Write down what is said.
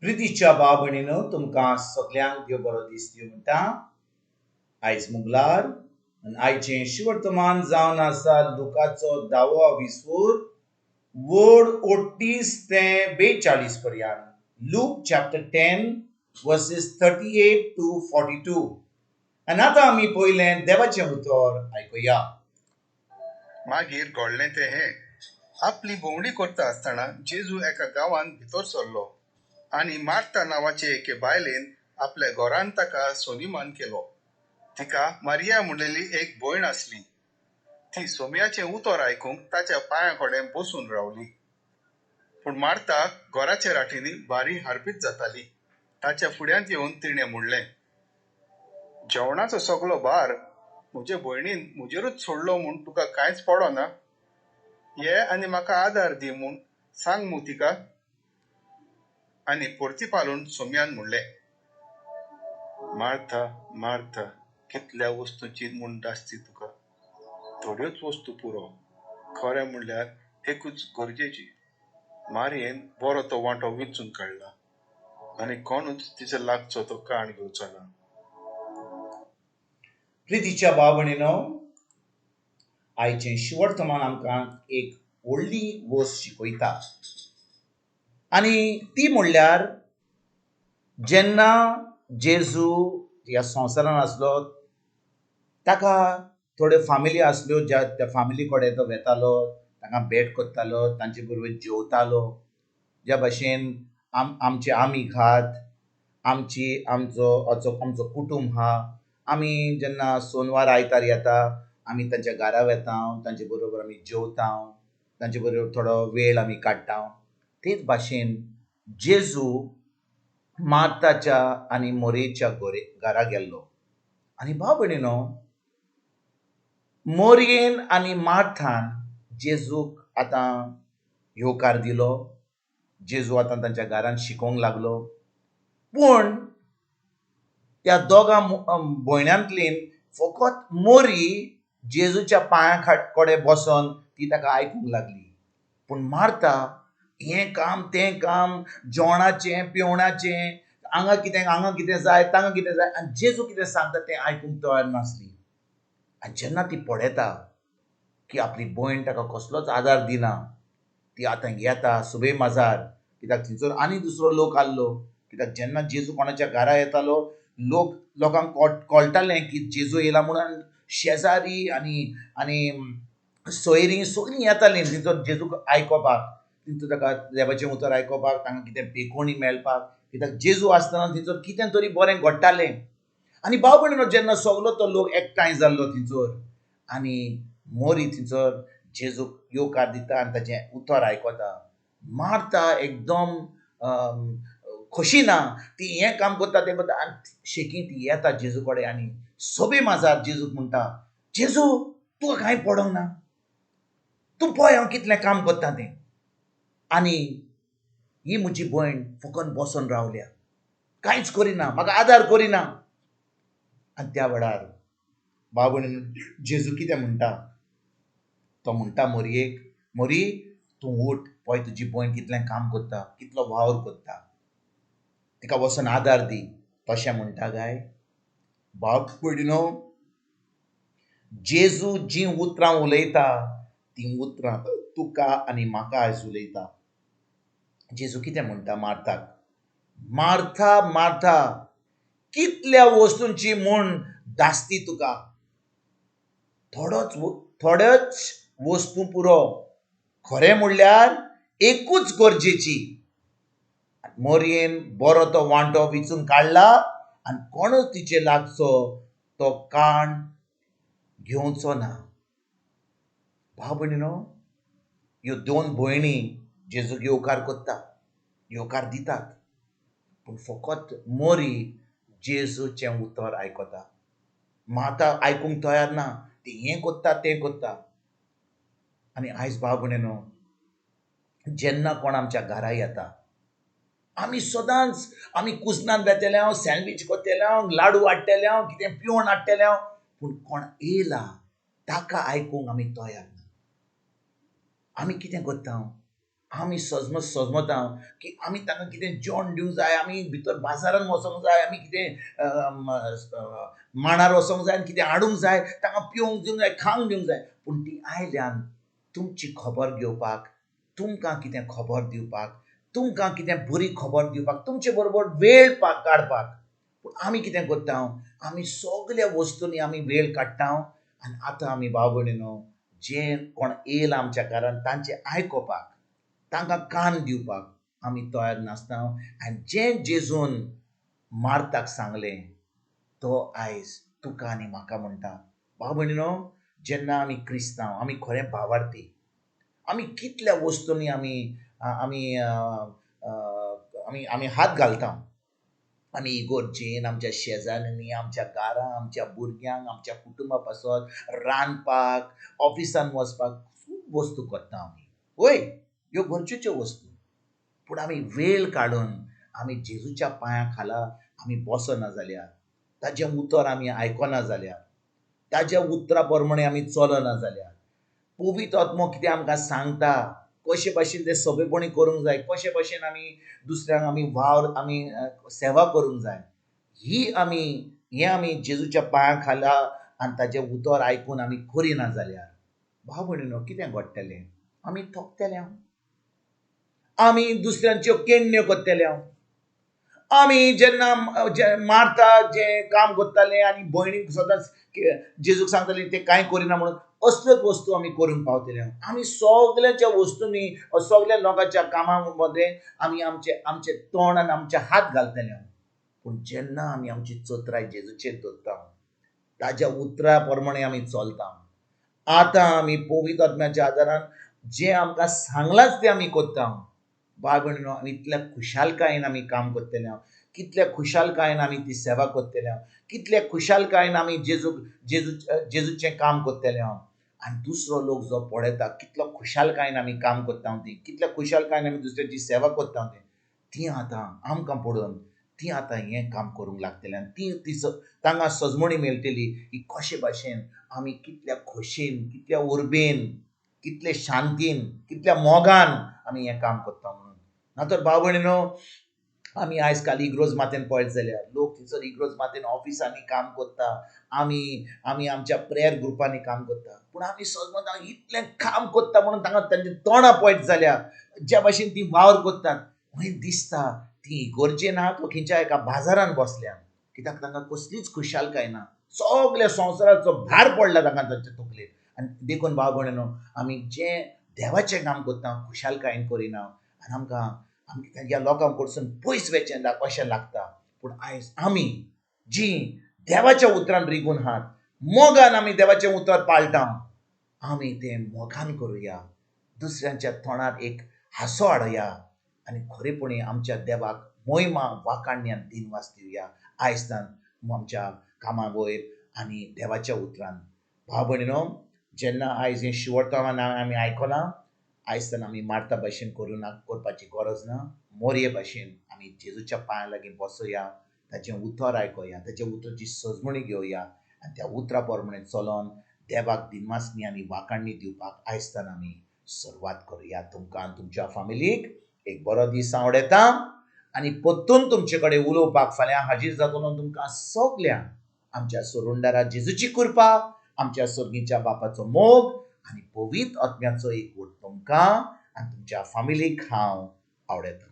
प्रितीच्या भाव भयणीनो, तुमकां सगल्यांक देव बरो दीस दिवं म्हणटा. आयज मुगलार आनी आयचें शिवर्तमान जावन आसा लुकाचो धावो विसवूर वड 38 ते 42 पर्यंत. Luke chapter 10 verses 38 to 42. आनी आतां आमी पयलें देवाचें उतर आयकुया. मागीर घडलें तें हें, आपली भोंवडी करता आसतना जेजू एका गांवांत भितर सरलो आनी मार्था नांवाचे एके बायलेन आपल्या घरांत ताका सोनिमान केलो. तिका मारिया म्हणलेली एक भयण आसली. ती सोम्याचें उतर आयकूंक ताच्या पांयां कडेन बसून रावली. पूण मार्था घराच्या राटींनी भारी हारपीत जाताली. ताच्या फुड्यांत येवन तिणें म्हणलें, जेवणाचो सगलो भार म्हजे भयणीन म्हजेरूच सोडलो म्हूण तुका कांयच पडना? ये आनी म्हाका आदार दी म्हूण सांग मू तिका. आनी परतीपालून सोम्यान म्हणलें, मार्था मार्था, कितल्या वस्तूंची म्हूण दासती तुका, थोड्योच वस्तू पुरो, खरें म्हणल्यार एकूच गरजेची. मारयेन बरो तो वांटो विंचून काडला आनी कोणूच तिचे लागचो तो काण घेवचो ना. प्रितीच्या भाव भयणीनो, आयचें शिवर्तमान आमकां एक व्हडली वस्त शिकयता आनी ती म्हणल्यार जेन्ना जेजू ह्या संवसारान आसलो ताका थोड्यो फामिली आसल्यो ज्या त्या फामिली कडेन तो वेतालो, तांकां भेट करतालो, तांचे बरोबर जेवतालो. ज्या भाशेन आमचे आमीग आहात, आमची आमचो आमचो कुटूंब आहा, आमी जेन्ना सोनवार आयतार येता आमी तांच्या घरा वेता, तांचे बरोबर आमी जेवता, तांचे बरोबर थोडो वेळ आमी काडटा. तेच भाशेन जेजू मार्ताच्या आनी मोरयेच्या घरा गेल्लो. आनी भाव भयणीनो, मोरयेन आनी मार्थान जेजूक आतां येवकार दिलो. जेजू आतां तांच्या घरान शिकोवंक लागलो. पूण त्या दोगां भयण्यांतलीन फकत मोरी जेजूच्या पांयां कडेन बसोन ती ताका आयकूंक लागली. पूण मार्था हें काम तें काम, जेवणाचें पिवणाचें, हांगा कितें हांगा कितें जाय तांगा कितें जाय, आनी जेजू कितें सांगता तें आयकूंक तयार नासली. आनी जेन्ना ती पळयता की आपली भयण ताका कसलोच आदार दिना, ती आतां येता सुबे माजार, कित्याक थंयसर आनी दुसरो लोक आहलो. कित्याक जेन्ना जेजू कोणाच्या घरा येतालो लोक लोकांक कळटालें की जेजू येयला म्हणून शेजारी आनी आनी सोयरीं सगळीं येतालीं थंयसर जेजूक आयकोपाक, थंयसर ताका देवाचें उतर आयकोपाक, तांकां कितें बेकोणी मेळपाक. कित्याक जेजू आसतना थंयसर कितें तरी बरें घडटालें. आनी भाव भयणीनो, जेन्ना सगलो तो लोक एकठांय जाल्लो थंयसर आनी मोरी थंयसर जेजूक येवकार दिता आनी ताचें उतर आयकता, मार्था एकदम खोशी ना, ती हें काम करता तें करता आनी शेकी ती येता जेजू कडेन आनी सोबे माजार जेजूक म्हणटा, जेजू तुका कांय पडोंक ना, तूं पळय हांव कितलें काम करता तें, आनी ही म्हजी भयण फकत बसोन रावल्या, कांयच करिना, म्हाका आदार करिना. आनी त्या वेळार भाव भयणीनो, जेजू कितें म्हणटा, तो म्हणटा मोरयेक, मोरी तूं उठ, पळय तुजी भयण कितलें काम करता, कितलो वावर करता, तिका वचोन आदार दी. तशें म्हणटा काय भाव भयणीनो, जेजू जीं उतरां उलयता तीं उतरां तुका आनी म्हाका आयज उलयता. जेजू कितें म्हणटा मार्थाक, मार्था मार्था, कितल्या वस्तूंची म्हूण दासती तुका, थोड्योच वस्तू पुरो, खरें म्हणल्यार एकूच गरजेची. मोरयेन बरो तो वांटो विचून काडला आनी कोणूच तिचे लागचो तो काण घेवचो ना. भाव भयणीनो, ह्यो दोन भयणी जेजूक येवकार करता, येवकार दितात, पूण फकत मोरी जेजूचें उतर आयकता. माता आयकूंक तयार ना, ती हें करता तें करता. आनी आयज भाव भयणीनो, जेन्ना कोण आमच्या घरा येता आमी सदांच आमी कुजनान वेतले हांव, सँडवीच करतले हांव, लाडू हाडटले हांव, कितें पिवण हाडटले हांव, पूण कोण येयला ताका आयकूंक आमी तयार ना. आमी कितें करता? आमी सजमत सजमता की आमी तांकां कितें जेवण दिवंक जाय, आमी भितर बाजारान वचोंक जाय, आमी कितें माणार वचोंक जाय आनी कितें हाडूंक जाय, तांकां पिवंक दिवंक जाय, खावंक दिवंक जाय. पूण ती आयल्यान तुमची खबर घेवपाक, तुमकां कितें खबर दिवपाक, तुमकां कितें बरी खबर दिवपाक, तुमचे बरोबर वेळ काडपाक. पूण आमी कितें करता? आमी सगल्या वस्तूंनी आमी वेळ काडटा. आनी आतां आमी भाव भयणीनो जे कोण येयला आमच्या घरान तांचें आयकुपाक, तांकां कान दिवपाक आमी तयार नासता. आनी जें जेजून मार्ताक सांगलें तो आयज तुका आनी म्हाका म्हणटा. भाव भयणीनो, जेन्ना आमी क्रिस्तांव, आमी खरें भावार्थी, आमी कितल्या वस्तूंनी आमी आमी आमी आमी हात घालता. आमी इगोर्जेन, आमच्या शेजाऱ्यांनी, आमच्या घरां, आमच्या भुरग्यांक, आमच्या कुटुंबा पासत रांदपाक, ऑफिसान वचपाक खूब वस्तू करता आमी. वय, ह्यो गरजेच्यो वस्तू. पूण आमी वेळ काडून आमी जेजूच्या पांयां खाला आमी बसना जाल्यार, ताजें उतर आमी आयकना जाल्यार, ताज्या उतरा प्रमाणे आमी चलना जाल्यार, पवित्र आत्मो कितें आमकां सांगता कशे भाशेन तें सोंपेपणी करूंक जाय, कशे भाशेन आमी दुसऱ्यांक आमी वावर, आमी सेवा करूंक जाय, ही आमी हें आमी जेजूच्या पांयां खाला आनी ताजें उतर आयकून आमी करिना जाल्यार भाव भयणीनो कितें घडटलें? आमी थकतले, आमी दुसऱ्यांच्यो केण्ण्यो करतले. आमी जेन्ना मार्ता जें काम करतालें आनी भयणीक सदांच जेजूक सांगताली तें कांय करिना म्हणून, असल्योच वस्तू आमी करूंक पावतले. आमी सगल्यांच्या वस्तूंनी, सगल्या लोकांच्या कामां मदें आमी आमचे आमचे तोंड आनी आमचे हात घालतले. पूण जेन्ना आमी आमची चत्राय जेजूचेर दवरता, ताज्या उतरा प्रमाणे आमी चलता, आतां आमी पवित्र आत्म्याच्या आदारान जें आमकां सांगलांच तें आमी करता. भाव भयणीनो, आमी इतल्या खुशालकायेन आमी काम करतले, कितल्या खुशालकायेन आमी ती सेवा करतले, कितल्या खुशालकायेन आमी जेजूक जेजू जेजूचें काम करतले. आनी दुसरो लोक जो पळयता कितलो खुशालकायेन आमी काम करता ती, कितल्या खुशालकायेन आमी दुसऱ्याची सेवा करता ती, आतां आमकां पळोवन ती आतां हें काम करूंक लागतलें. आनी ती ती तांकां सजमणी मेळटली की कशे भाशेन आमी कितल्या खोशेन, कितल्या उर्बेन, कितले शांतीन, कितल्या मोगान आमी हें काम करता म्हणून. ना तर भाव भयणीनो, आमी आयज काल इग्रोज माथेन पळयत जाल्यार लोक थंयसर इग्रोज माथेन ऑफिसांनी काम करता, आमी आमी आमच्या प्रेयर ग्रुपांनी काम करता. पूण आमी सजमता इतलें काम करता म्हणून तांकां तांचे तोंडां पळयत जाल्यार ज्या भाशेन ती वावर करतात खंय दिसता ती इगोर्जेन आहात वा खंयच्या एका बाजारान बसल्या, कित्याक तांकां कसलीच खुशालकाय ना. सगल्या संवसाराचो भार पडला तांकां तांच्या तकलेर. आनी देखून भाव भयणीनो, आमी जें देवाचें काम करता खुशालकायेन करिना आनी आमकां आमकां ह्या लोकां कडसून पयस वचचें अशें लागता. पूण आयज आमी जीं देवाच्या उतरान रिगून आहात, मोगान आमी देवाचें उतर पाळटा, आमी तें मोगान करुया, दुसऱ्यांच्या तोंडार एक हांसो हाडया आनी खरेपणी आमच्या देवाक मोहिमा वाखाणणी आनी दिनवास दिवया. आयज तान आमच्या कामा वयर आनी देवाच्या उतरान. भाव भयणीनो, जेन्ना आयज हें शिवरतांव आमी आयकलां, आयज तान आमी मार्ता भाशेन करूं ना, करपाची गरज ना. मोरये भाशेन आमी जेजूच्या पांयां लागीं बसोया, ताचें उतर आयकोया, ताच्या उतराची सजमणी घेवया आनी त्या उतरा प्रमाणे चलोन देवाक दिनवासणी आनी वाखाणणी दिवपाक आयज तान आमी सुरवात करुया. तुमकां आनी तुमच्या फामिलीक एक बरो दीस आवडटा आनी परतून तुमचे कडेन उलोवपाक फाल्यां हाजीर जातलो. तुमकां सगल्यांक आमच्या सोरुंडारा जेजूची कृपा, आमच्या सर्गीच्या बापाचो मोग आनी पवित्र आत्म्याचो एकवट तुमकां आनी तुमच्या फामिलीक हांव आवडटा.